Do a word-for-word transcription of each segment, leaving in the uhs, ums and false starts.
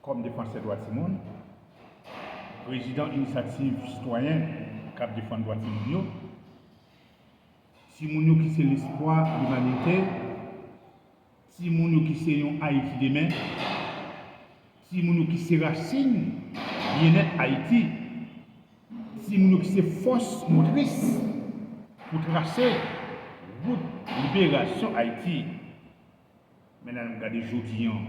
Kòm defansè dwa timoun, prezidan Inisyativ Sitwayen k ap defann dwa timoun yo, timoun yo ki se lespwa limanite, timoun yo ki se yon Ayiti demen, timoun yo ki se rasin byennèt Ayiti, timoun yo ki se fòs motris pou trase wout liberasyon Ayiti. Men lè n ap gade jodi an,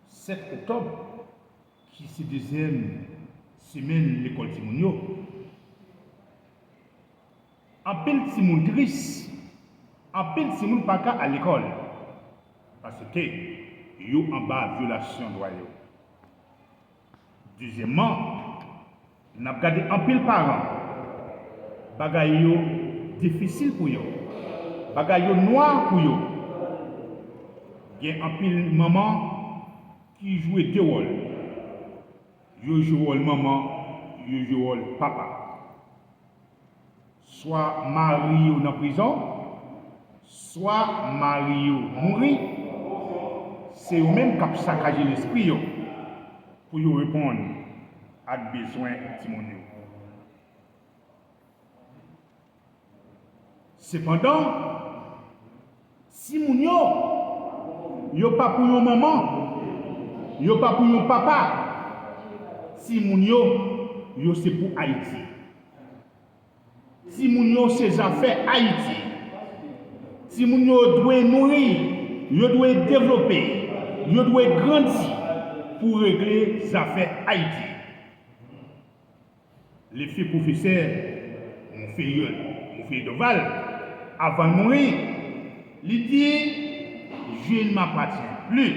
sèt oktòb, ki se dezyèm semèn lekòl timoun yo, anpil timoun tris, anpil timoun pa ka al lekòl, paske yo anba vyolasyon dwa yo. Dezyèmman, n ap gade anpil paran, bagay yo difisil pou yo, bagay yo nwa pou yo. Gen anpil manman ki jwe de wòl. Yo jwe wòl manman, yo jwe wòl papa. Swa mari yo nan prizon, swa mari yo mouri, se yo menm k ap sakaje lespri yo pou yo reponn ak bezwen timoun yo. Sepandan, timoun yo, yo pa pou yon manman, yo pa pou yon papa. Timoun yo, yo se pou Ayiti. Timoun yo se zafè Ayiti. Timoun yo dwe nouri, yo dwe devlope, yo dwe grandi pou regle zafè Ayiti. Lefe pwofesè Monferrier, Monferrier Dorval, avan l mouri, li di, je ne m'appartiens plus,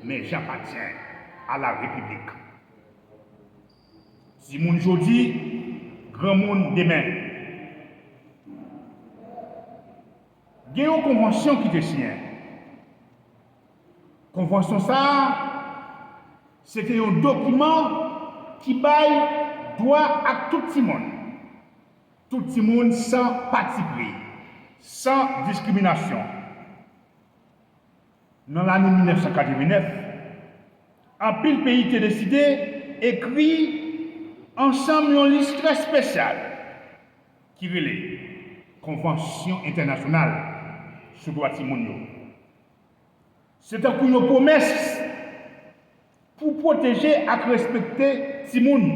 mais j'appartiens à la République. Timoun jodi, granmoun demen. Gen yon konvansyon ki te siyen. Konvansyon sa a, se te yon dokiman ki bay dwa ak tout timoun. Tout timoun san patipri, san diskriminasyon. Nan lane mil nèf san katreven nèf, anpil peyi te deside ekri ansanm yon lis trè espesyal ki rele Konvansyon Entènasyonal sou Dwa Timoun yo. Se tankou yon pwomès pou pwoteje ak respekte timoun.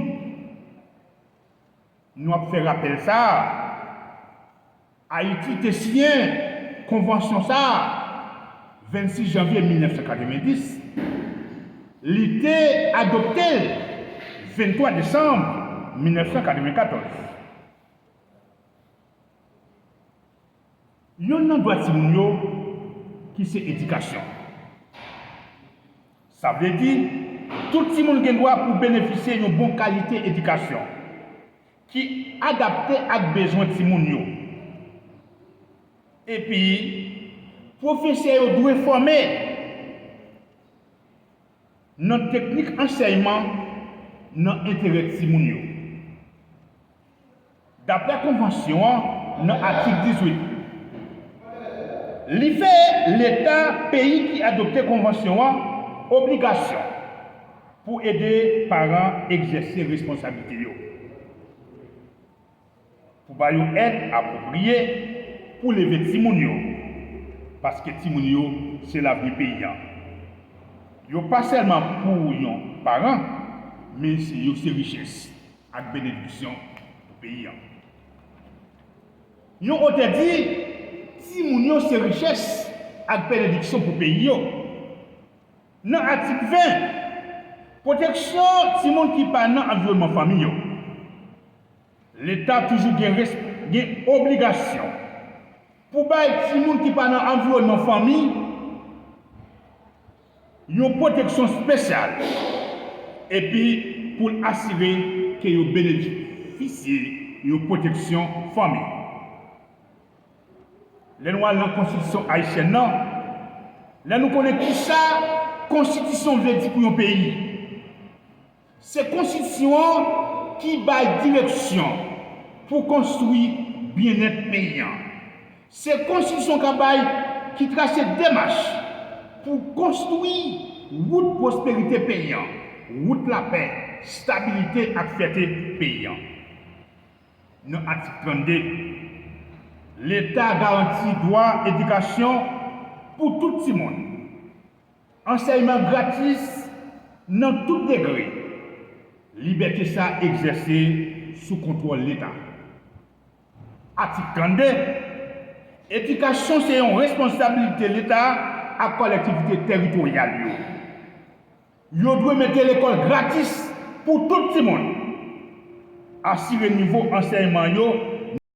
Nou ap fè rapèl sa a, Ayiti te siyen konvansyon sa a vennsis janvye mil nèf san katrevenndis, li te adopte l venntwa desanm mil nèf san katrevenkatòz. Youn nan dwa timoun yo ki se edikasyon. Sa vle di, tout timoun gen dwa pou benefisye yon bon kalite edikasyon ki adapte ak bezwen timoun yo. Epi, pwofesè yo dwe fòme nan teknik ansèyman nan enterè timoun yo. Daprè konvansyon an, nan atik dizuit, li fè Leta peyi ki adopte konvansyon an obligasyon pou ede paran egzèse responsablite yo, pou ba yo èd apwopriye pou leve timoun yo, paske timoun yo se lavni peyi an. Yo pa sèlman pou yon paran, men se, yo se richès ak benediksyon pou peyi an. Yon otè di, timoun yo se richès ak benediksyon pou peyi yo. Nan atik ven, pwoteksyon timoun ki pa nan anviwònman fanmi yo. Leta toujou gen res-, gen obligasyon pou bay timoun ki pa nan anviwònman fanmi yon pwoteksyon espesyal, epi pou l asire ke yo benefisye yon pwoteksyon fanmi. Lè nou al nan konstitisyon ayisyèn nan, lè nou konnen kisa konstitisyon vle di pou yon peyi, se konstitisyon an ki bay direksyon pou konstwi byennèt peyi an. Se konstitisyon k ap bay ki trase demach pou konstwi wout pwosperite peyi an, wout lapè, stabilite ak fyète peyi an. Nan atik trannde, Leta garanti dwa edikasyon pou tout timoun. Ansèyman gratis nan tout degre. Libète sa egzèse sou kontwòl Leta. Atik trannde, Edikasyon se yon responsabilite Leta ak kòlektivite teritoryal yo. Yo dwe mete lekòl gratis pou tout timoun. Asire nivo ansèyman yo